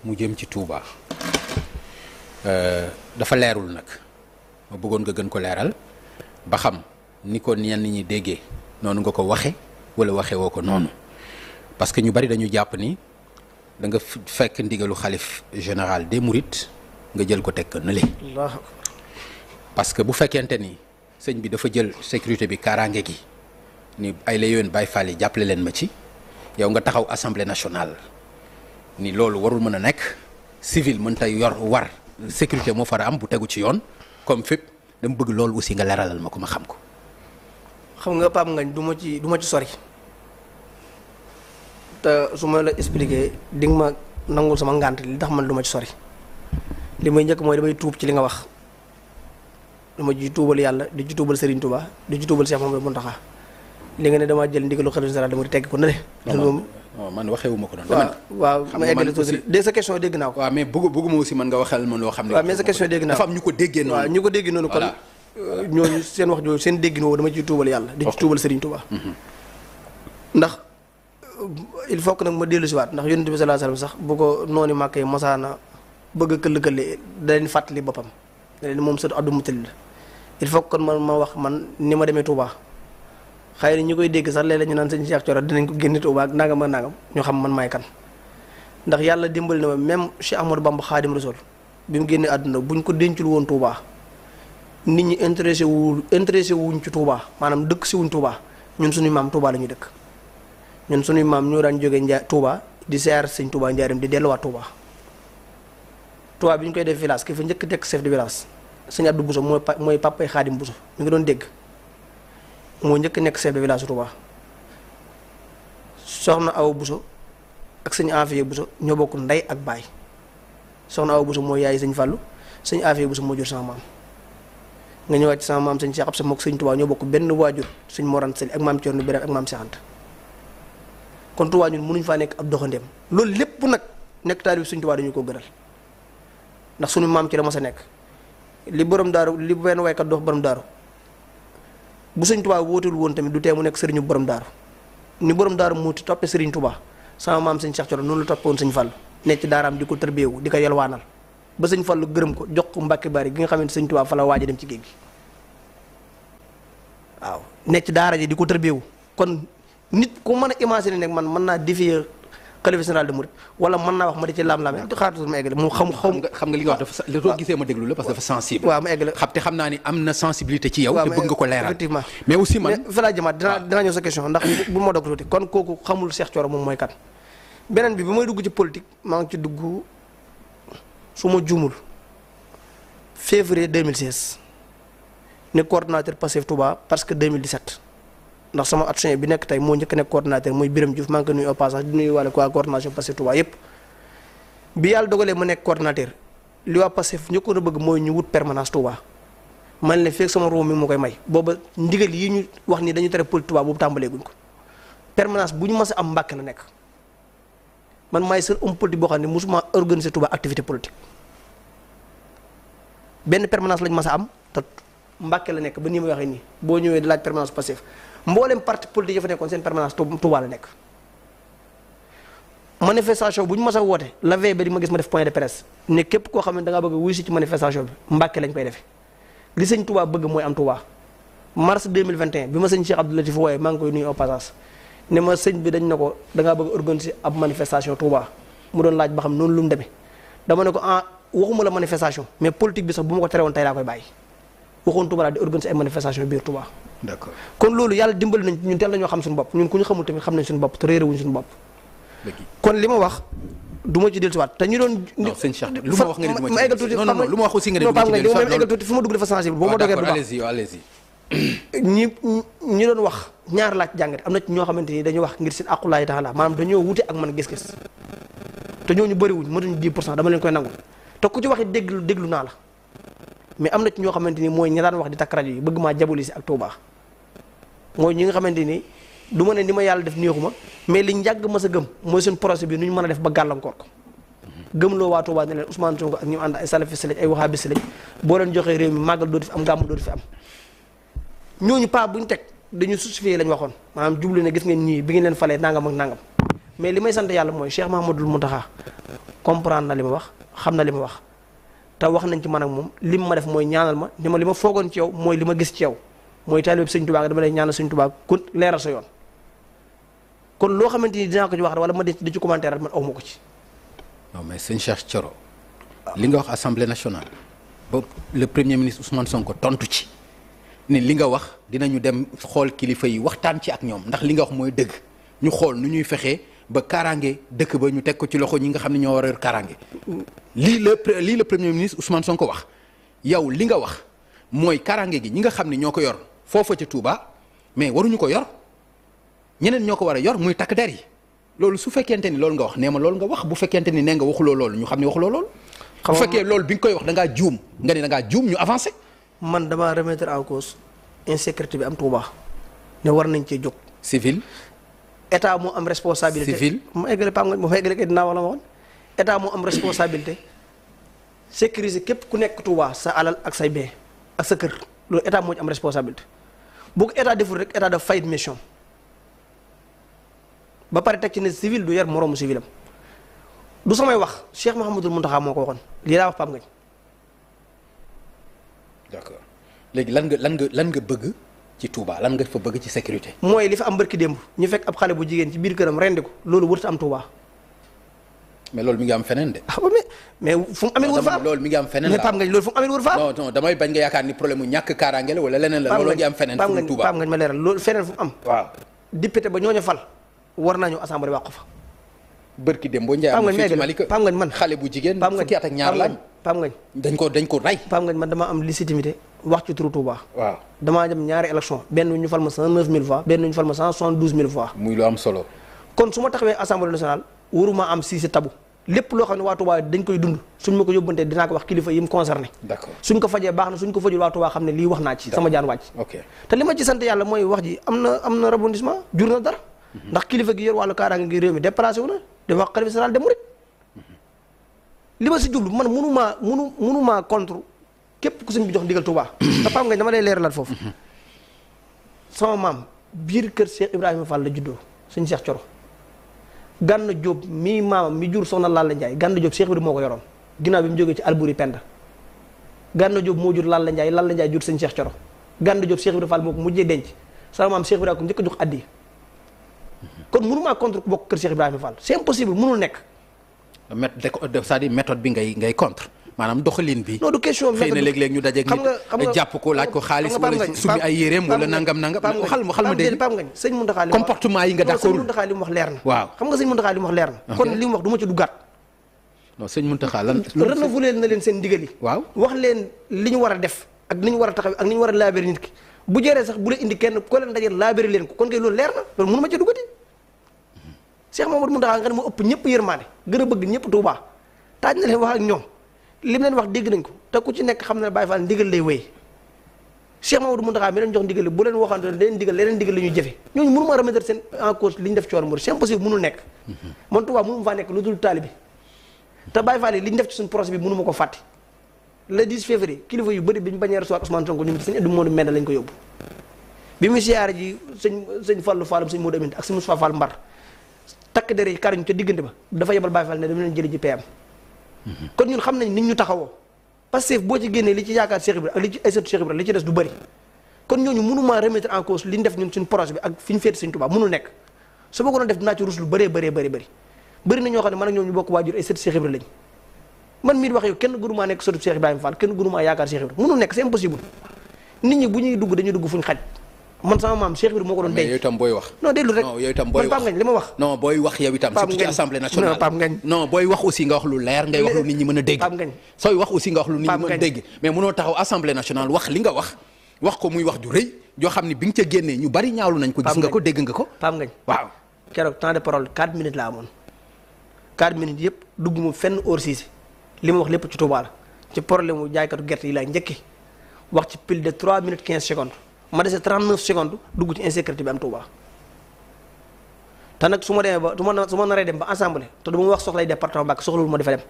mu jëm ci Touba dafa leerul nag ma bëggoon nga gën ko leeral ba xam ni ko ñenn ñi déggee noonu nga ko waxe wala waxe woo ko noonu parce que ñu bari dañu jàpp ni da nga fekk ndigalu xalif général des Mourides nga jël ko teg ko nële parce que bu fekkente ni sëñ bi dafa jël sécurité bi kaaraange gi ni ay la yowén Baye Fall yi jàppale leen ma ci yow nga taxaw assemblée nationale ni loolu warul mën a nekk civil mën tay yor war sécurité moo fara am bu tegu ci yoon comme fépp dama bëgg loolu aussi nga leeralal ma ko ma xam ko. xam nga Pape Ngagne du ma ci sori te su ma la expliquer di nga ma nangul sama ngànt li tax man du ma ci sori li may njëkk mooy damay tuub ci li nga wax dama ci tuubal yàlla di ci tuubal Serigne Touba di ci tuubal Cheikh Mamadou Mountakha li nga ne damaa jël ndigalu xalifa général dama di tegg ko ne non man waxeewuma ko noonu. waaw ma eggale tuuti de sa question dégg naa ko. waaw mais bëgguma aussi man nga waxal ma loo xam ne. waaw mais sa question dégg naa ko dafa am ñu ko déggee noonu. waaw ñu ko déggee noonu kon ñooñu seen wax jooju seen déggin woowu dama ciy tuubal yàlla di ci tuubal Serigne Touba. ndax il faut que nag ma dellu si waat ndax yonent bi sallallahu alayhi wasallam sax bu ko noonu màkkee mosaana bëgg a këll-këlle da leen fàttali boppam da leen moom sëtu Abdou Moutalib la il faut que kon man ma wax man ni ma demee Touba xëy na ñi koy dégg sax léeg-léeg ñu naan sëñ Cheikh Thioro dinañ ko génne Touba ak nangam ak nangam ñu xam man maay kan ndax yàlla dimbali na ma même Cheikh Ahmadou Bamba Khadim Rasoul bi mu génnee àdduna buñ ko dencul woon Touba nit ñi intéressé wuñ ci Touba maanaam dëkk si wuñ Touba ñun suñuy maam Touba la ñuy dëkk ñun suñuy maam ñoo daan jógee Touba di siyaar sëñ Touba njaarim di delluwaat Touba Touba bi ñu koy def village ki fa njëkk nekk chef de village sëñ Abdou Bousso mooy papay Khadim Bousso mi ngi doon dégg moo njëkk nekk chef de village Touba soxna Awa Bousso ak sëñ Afia Bousso ñoo bokk ndey ak baay soxna Awa Bousso mooy yaay sëñ Fallou sëñ Afia Bousso moo jur sama maam nga ñëwaat ci sama maam sëñ Cheikh Absa mook sëñ Touba ñoo bokk benn waajur sëñ Morane Sali ak maam Thierno Birame ak maam Cheikh Anta kon Touba ñun mënuñ faa nekk ab doxandeem loolu lépp nag nekk taalibe sëñ Touba dañu ko gënal ndax suñu maam ci la mas a nekk li borom daaru li benn waykat dox borom daaru bu sëñ Touba wóotul woon tamit du tee mu nekk sëriñu borom daaru ni borom daaru muuti toppe sëriñ Touba sama maam sëñ Cheikh Thioro noonu la toppe woon sëñ Fallu nekk ci daaraam di ko tërbeewu di ko yelwaanal ba sëñ Fallu gërëm ko jox ko Mbàkke Bari gi nga xamante sëñ Touba fa la waaj a dem ci géej gi waaw nekk ci daara ji di ko tërbeewu kon nit ku mën a imaginer nag man mën naa défier xalifa général de Mouride wala mën naa wax ma di ci laam-laam xaaratu ma eggale mu xam nga li nga wax dafa la soo gisee ma déglu la parce que dafa sensible. waaw ma eggale xam naa ni am na sensibilité ci yow te bëgg nga ko leeral effectivement mais aussi man fa laa jëmaat dinaa ñëw sa question ndax bu ma dog tuuti kon kooku xamul Cheikh Thioro moom mooy kan beneen bi may dugg ci politique maa ngi ci dugg su ma juumul février 2016 ne coordonnateur Pastef Touba parce que 2017 ndax sama adjoint bi nekk tey moo njëkk nekk coordonnateur muy Birame Diouf maa ngi ko nuyu au passage di nuyu wàlle quoi coordination Pastef Touba yépp bi yàlla dogalee ma nekk coordonnateur li waa Pastef njëkkoon a bëgg mooy ñu wut permanence Touba man leen fekk sama roo mi moo koy may booba ndigal yi ñu wax ni dañu tere politique Touba boobu tàmbalee guñ ko permanence bu ñu mës a am Mbàkke la nekk man maay seul homme politique boo xam ne mosuma organiser Touba activité politique benn permanence lañ mës a am te Mbàkke la nekk ba nii may waxee nii boo ñëwee di laaj permanence Pastef mboolem parti politique yi fa nekkoon seen permanence Touba la nekk manifestation bu ñu mës a woote la veille ba di ma gis ma def point de presse ne képp koo xam ne da ngaa bëgg a wuyu si ci manifestation bi Mbàkke lañ koy defee li sëñ Touba bëgg mooy am Touba mars 2021 bi ma sëñ Cheikh Abdou Latif wooyee maa ngi koy nuyu au passage ne ma sëñ bi dañ ne ko da ngaa bëgg a organiser ab manifestation Touba mu doon laaj ba xam noonu lu mu demee dama ne ko waxuma la manifestation mais politique bi sax bu ma ko tere woon tey laa koy bàyyi waxoon Touba laa di organiser ay manifestation biir Touba. d'accord kon loolu yàlla dimbali nañ ñun teel nañoo xam suñu bopp ñun ku ñu xamul tamit xam nañ suñu bopp te réerewuñ suñu bopp. kon li ma wax du ma ci dellusiwaat te ñu doon. non sëñ Cheikh lu ma wax nga ni du ma eggal tuuti non lu ma wax aussi nga ni du ma ci dellusiwaat ma eggal tuuti fi ma dugg dafa sensible boo ma dogee du baax allez-y ñi doon wax ñaar laaj jàngate am na ci ñoo xamante ni dañuy wax ngir seen aqulaay taala maanaam dañoo wute ak man gis-gis te ñooñu bëriwuñ mënuñ 10% dama leen koy nangul te ku ci waxi déglu naa la mais am na ci ñoo xamante ni mooy ñi daan wax di takk rajo yi bëgg maa jaboli si ak Touba mooy ñi nga xamante ni du ma ne ni ma yàlla def neexuma mais li njàgg ma sa gëm mooy suñ projet bi nu ñu mën a def ba gàllankoor ko gëm loo waa Touba ne leen Ousmane Sonko ak ñu ànd ay salafiste lañ ay wahabiste lañ boo leen joxee réew mi màggal dootu fi am gàmm dootu fi am ñooñu pas buñ teg dañu justifié lañ waxoon maanaam jublu ne gis ngeen ñii bi ngeen leen falee nangam ak nangam mais li may sant yàlla mooy Cheikh Mahamadul Muntaxa comprendre na li ma wax xam na li ma wax te wax nañ ci man ak moom lim ma def mooy ñaanal ma ni ma li ma foogoon ci yow mooy li ma gis ci yow mooy taalibe bi Sëñ Tuubaa dama lay ñaanal Sëñ Tuubaa ku leeral sa yoon kon loo xamante ni dinaa ko ci wax wala ma di ci commentaire man aw ma ko ci. non mais sëñ Cheikh Thioro li nga wax assemblée nationale ba le premier ministre Ousmane Sonko tontu ci ni li nga wax dinañu dem xool kilifa yi waxtaan ci ak ñoom ndax li nga wax mooy dëgg ñu xool nu ñuy fexee ba kaaraange dëkk ba ñu teg ko ci loxo ñi nga xam ne ñoo war a yor kaaraange lii le premier ministre Ousmane Sonko wax yow li nga wax mooy kaaraange gi ñi nga xam ne ñoo ko yor foofa ca Touba mais waruñu ko yor ñeneen ñoo ko war a yor muy takk der yi loolu su fekkente ni loolu nga wax nee ma loolu nga wax bu fekkente ni nee nga waxuloo loolu ñu xam ne waxuloo loolu. bu fekkee loolu bi nga koy wax da ngaa juum nga ne da ngaa juum ñu avancé. man damaa remettre en cause insécurité bi am Touba ne war nañ cee jóg. civil. état moo am responsabilité civil. ma eggale Pape Ngagne ma eggale kay dinaa wax la ma waxoon état moo am responsabilité sécuriser képp ku nekk Touba sa alal ak say bee ak sa kër loolu état moo ci am responsabilité bu ko état deful rek état daf fayit mission ba pare teg ci ne civil du yar moroomu civilam du samay wax Cheikh Mouhamadul Mountakha moo ko waxoon lii laa wax Pape Ngagne. d'accord léegi lan nga bëgg ci Touba lan nga fa bëgg ci sécurité. mooy li fa am barki démb ñu fekk ab xale bu jigéen ci biir këram rendi ko loolu wërta am Touba. mais loolu mi ngi am feneen de. ah mais fu mu amee wër fa am loolu mi ngi am feneen mais Pape Ngagne loolu fu mu amee wër fa am. non damay bañ nga yaakaar ni problème mu ñàkk kaaraange la wala leneen la. loolu ngi am feneen fu Touba Pape Ngagne ma leeral loolu feneen fu mu am. waaw député ba ñooñu fal war naa ñëw assemblée wax ko fa. bërki dem boo Ndiaye am fii ci Malika Pape Ngagne man xale bu jigéen fukki at ak ñaar lañ. Pape Ngagne dañ ko rey. Pape Ngagne man dama am légitimité wax ci turu Touba. waaw damaa dem ñaari élection benn ñu fal ma 109000 voix benn ñu fal ma 172000 voix. muy lu am solo. kon su ma taxawee assemblée nationale waruma am si tabu lépp loo xam ne waa Touba dañ koy dund suñ ma ko yóbbantee dinaa ko wax kilifa yi mu concerné. d'accord suñ ko fajee baax na suñ ko fajul waa Touba xam ne lii wax naa ci sama jaan wàcc. ok te li ma ci sant yàlla mooy wax ji am na rebondissement jur na dara. ndax kilifa gi yor wàllu kaaraange gi réew mi déplacé wu na dafa wax xalifa général des mourides li ma si jublu man mënumaa contre képp ku sëñ bi jox ndigal Touba. te Pape Ngagne dama lay leeralal foofu. sama maam biir kër Cheikh Ibrahima Fall la juddoo sëñ Cheikh Thioro. Gànna Diop mii maamam mi jur soxna Lalla Ndiaye Gànna Diop Cheikh Ibrahima moo ko yoroon ginnaaw bi mu jógee ci Albouri Penda. Gànna Diop moo jur Lalla Ndiaye jur sëñ Cheikh Thioro. Gànna Diop Cheikh Ibrahima Fall moo ko mujjee denc sama maam Cheikh Ibrahima ko njëkk a jox addi. kon mënumaa contre ku bokk kër Cheikh Ibrahima Fall c'est impossible mënul nekk. c'est-à-dire méthode bi ngay contre maanaam doxalin bi. non du question xëy na léeg-léeg ñu dajeeg nit jàpp ko laaj ko xaalis wala sumi ay yéreem wala nangam xal ma dégg Pape Ngagne sëñ Mountakha li comportement yi nga d'accord sëñ Mountakha li mu wax leer na. waaw xam nga sëñ Mountakha li mu wax leer na. kon li mu wax du ma ci duggaat. non sëñ Mountakha lan. renouveler na leen seen ndigal yi. waaw wax leen li ñu war a def ak ni ñu war a taxaw ak ni ñu war a laabéri nit ki bu jëree sax bu la indi kenn ko leen dajeel laabéri leen ko kon kay loolu leer na loolu mënu ma ci duggati. Cheikh Mamadou Mountakha nga ne moo ëpp ñëpp yërmaane gën a bëgg ñëpp Touba taaj na leen wax ak ñoom li mu leen wax dégg nañ ko te ku ci nekk xam ne Baye Fall ndigal lay wéy Cheikh Mamadou Mountakha mi leen jox ndigal bu leen waxante leen ndigal leneen ndigal la ñuy jëfe ñooñu mënu ma remettre seen en cause li ñu def ci yoonu Mouride c'est impossible mënul nekk man Touba mënu ma faa nekk lu dul taalibe te Baye Fall yi li ñu def ci suñu projet bi mënu ma ko fàtte le 10 février kilifa yu bëri bi ñu bañee recevoir Ousmane Sonko ñu sëñ Edou Modou Mende lañ ko yóbbu bi mu siyaare ji sëñ Fallou Fallam sëñ Modou Amine ak sëñ Moustapha Fall Mbar takk der yi kariñ ca diggante ba dafa yebal Baye Fall ne dama leen jëli ji PM kon ñun xam nañ nit ñu taxawoo parce que boo ci génnee li ci yaakaar Cheikh Ibra ak li ci ay sëtu Cheikh Ibra li ci des du bëri kon ñooñu mënumaa remettre en cause li ñu def ñun suñu projet bi ak fi ñu féete Sëñ Tuubaa mënul nekk su ma ko doon def dinaa ci rus lu bëri na ñoo xam ne man ak ñoom ñu bokk waajur ay sëtu Cheikh Ibra lañ man mii di wax yow kenn gënumaa nekk sëtu Cheikh Ibrahima Fall kenn gënumaa yaakaar Cheikh Ibra mënul nekk c'est impossible nit ñi bu ñuy dugg dañuy dugg fuñ xaj man sama maam Cheikh Ibrahima moo ko doon denc. mais yow itam booy wax. non déglu rek non yow itam booy wax Pape Ngagne li ma wax. non booy wax yow itam. surtout ci assemblée nationale. Pape Ngagne non booy wax aussi nga wax lu leer ngay wax lu nit ñi mën a dégg. Pape Ngagne sooy wax aussi nga wax lu nit ñi mën a dégg. mais mënoo taxaw assemblée nationale wax li nga wax ko muy wax ju rëy joo xam ne bi nga ca génnee ñu bari ñaawlu nañ ko. gis nga ko dégg nga ko. Pape Ngagne waaw. keroog temps de parole 4 minutes laa amoon 4 minutes yëpp dugg mu fenn hors Cissé li ma wax lépp ci Touba la ci problème mu jaaykatu gerte yi laa njëkki wax ci pile de 3 minutes 15 secondes ma dese 39 secondes dugg ci insécurité bi am Touba te nag su ma demee ba su ma naree dem ba assemblée te du ma wax soxlay département Mbacké soxlawul ma defa dem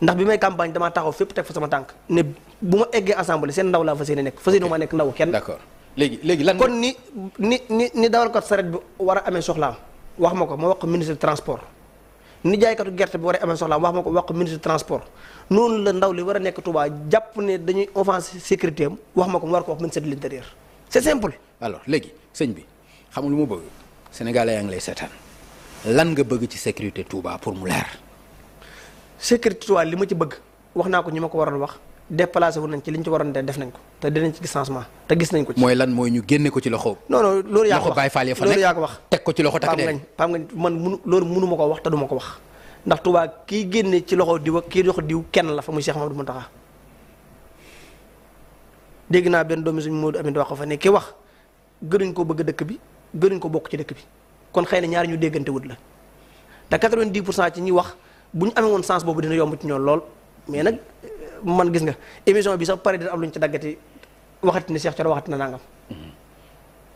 ndax bi may campagne damaa taxaw fépp teg fa sama tànk ne bu ma eggee assemblée seen ndaw laa fas yéene nekk fas yéene ma nekk ndaw kenn. d'accord léegi lan kon ni dawalkat saret bi war a amee soxlaam wax ma ko ma wax ko ministre de transport ni jaaykatu gerte bi war a amee soxlaam wax ma ko wax ko ministre de transport noonu la ndaw li war a nekk Touba jàpp ne dañuy offense sécurité am wax ma ko mu war ko wax ministre de l'intérieur c'est simple. alors léegi sëñ bi xamul lu ma bëgg Sénégalais yaa ngi lay seetaan lan nga bëgg ci sécurité Touba pour mu leer. sécurité Touba li ma ci bëgg wax naa ko ñi ma ko waroon wax déplacé wu nañ ci li ñu ci waroon def nañ ko te dinañ ci gis changement te gis nañ ko ci. mooy lan mooy ñu génne ko ci loxo. non non loolu yaa ko wax loxo Baye Fall ya fa loolu nekk yaa ko wax. teg ko ci loxo takk der Pam ngañ man loolu mënu ma ko wax te du ma ko wax ndax Touba kii génne ci loxo diw ak kii loxo diw kenn la fa muy Cheikh Mamadou Mountakha dégg naa benn doomi suñu Modou Amine wax ko fa ne ki wax gënuñ ko bëgg dëkk bi gënuñ ko bokk ci dëkk bi kon xëy na ñaar ñu déggante wut la te 90% ci ñi wax bu ñu amee woon sens boobu dina yomb ci ñoom lool mais nag man gis nga émission bi sax pare dina am lu ñu ci daggati waxati ne Cheikh Thioro waxati na nangam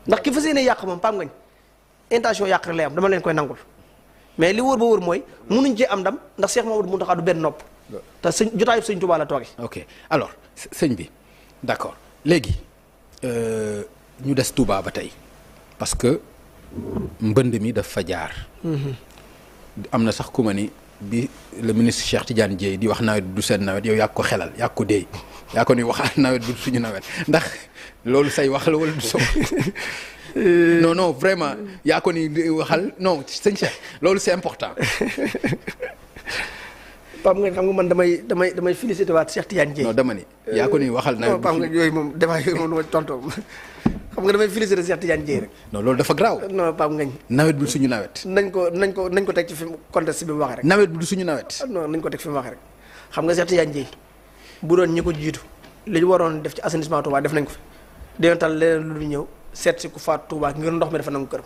ndax ki fas yéene yàq moom Pam ngañ intention yàq rek lay am dama leen koy nangul mais li wóor ba wóor mooy mënuñ ci am ndam ndax Cheikh Mamadou Mountakha du benn nopp te sëñ jotaayu sëñ Touba la tooge. ok alors sëñ bi d'accord léegi ñu des Touba ba tey parce que mbënd mi daf fa jaar. am na sax ku ma ni bi le ministre Cheikh Tidiane Dièye di wax nawet du seen nawet yow yaa ko xelal yaa ko déey yaa ko ni waxaat nawet du suñu nawet ndax loolu say wax la wala du so non non vraiment yaa ko ni waxal non sëñ Cheikh loolu c'est important. Pam nga xam nga man damay félicité waat Cheikh Tidiane Dièye. non dama ni yaa ko ni waxal nawet. Pam nga yooyu moom débat yooyu moom du ma tontoo xam nga damay félicité Cheikh Tidiane Dièye rek. non loolu dafa garaaw. non Pam ngañ. nawet bi suñu nawet. nañ ko teg ci fi contexte bi mu waxee rek. nawet bi du suñu nawet. non nañ ko teg fi mu waxee rek xam nga Cheikh Tidiane Dièye bu doon ñi ko jiitu li ñu waroon def ci assainissement Touba def nañ ko fi. dañoo tal leneen lu ñëw seet si ku faat Touba ngir ndox mi dafa nangu këram.